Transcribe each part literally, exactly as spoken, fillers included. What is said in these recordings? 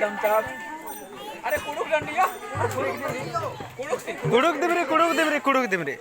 अरे कुड़ुक डंडिया, कुड़ुक दिमरी, कुड़ुक दिमरी, कुड़ुक दिमरी।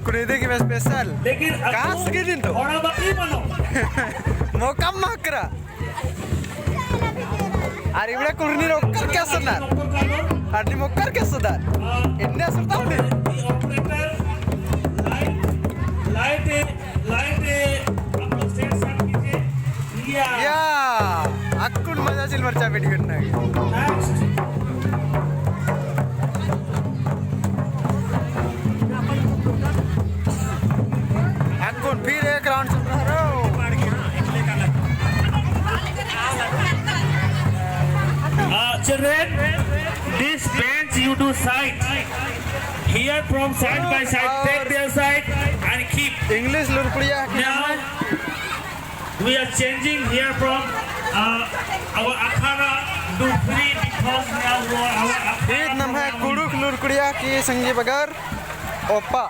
कुरेदे की मैं special। लेकिन कहाँ से गिरिन तो? थोड़ा बाकी बनो। मोका मकरा। अरे इबड़ा कुरनी रो कर क्या सुधार? अरे मोकर क्या सुधार? इन्ने सुधार दे। Operator, light, light, light, आप लोग set साफ कीजिए। या। या, अक्कुन मजा चिल मरचा video ना। Next। अक्कुन फिर एक round चल रहा है। Uh, children, this bench you do side. Here from side by side, take their side and keep. English लुरकुड़िया की now, we are changing here from, uh, our akhara to free because now our akhara फिर नम्है कुँड़ुख़ लुरकुड़िया की संगी बगर ओप्पा।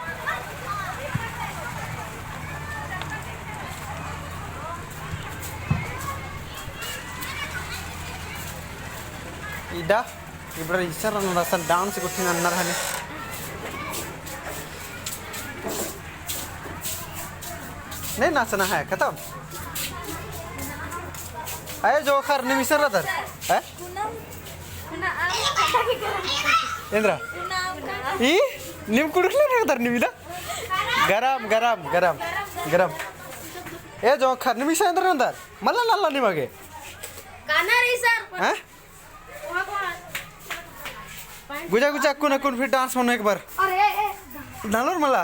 इदा इबड़ा इसन रअनर असन dance गुट्ठिन अन्नर हने। नहीं नाचना है, खतम। अरे जोंख़र नीम इसन रअदर, हैं? एन्द्रा? ई नीम कुँड़ुख़ ले रअदर नीम इदा? गरम, गरम, गरम, गरम। ए जोंख़र नीम इसन एन्द्रा रअदर? मल्ला नल्ला नीम आगे। काना रई सर। हैं? गुजा गुजा अक्कुन अक्कुन फिर dance मनो एक बार। अरे, ए, ए। नलोर मला।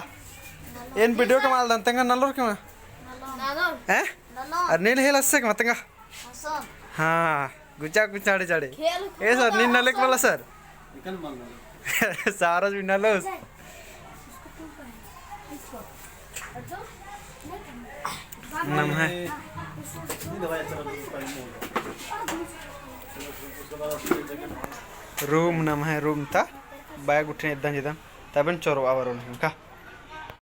एन video कमाल दन तेंगा नलोर के मा। नलोर। हैं? नलोर। अरे नीन हेल अस्से के मा तेंगा। हाँ, गुजा गुजा चाड़े चाड़े। ए सर, नीन नलेक मला सर। सारस भी नलोस। नम्है room, नम्है room ता bag गुट्ठिन एद्दन जेदन तबन चोरो आवर उन्हें का।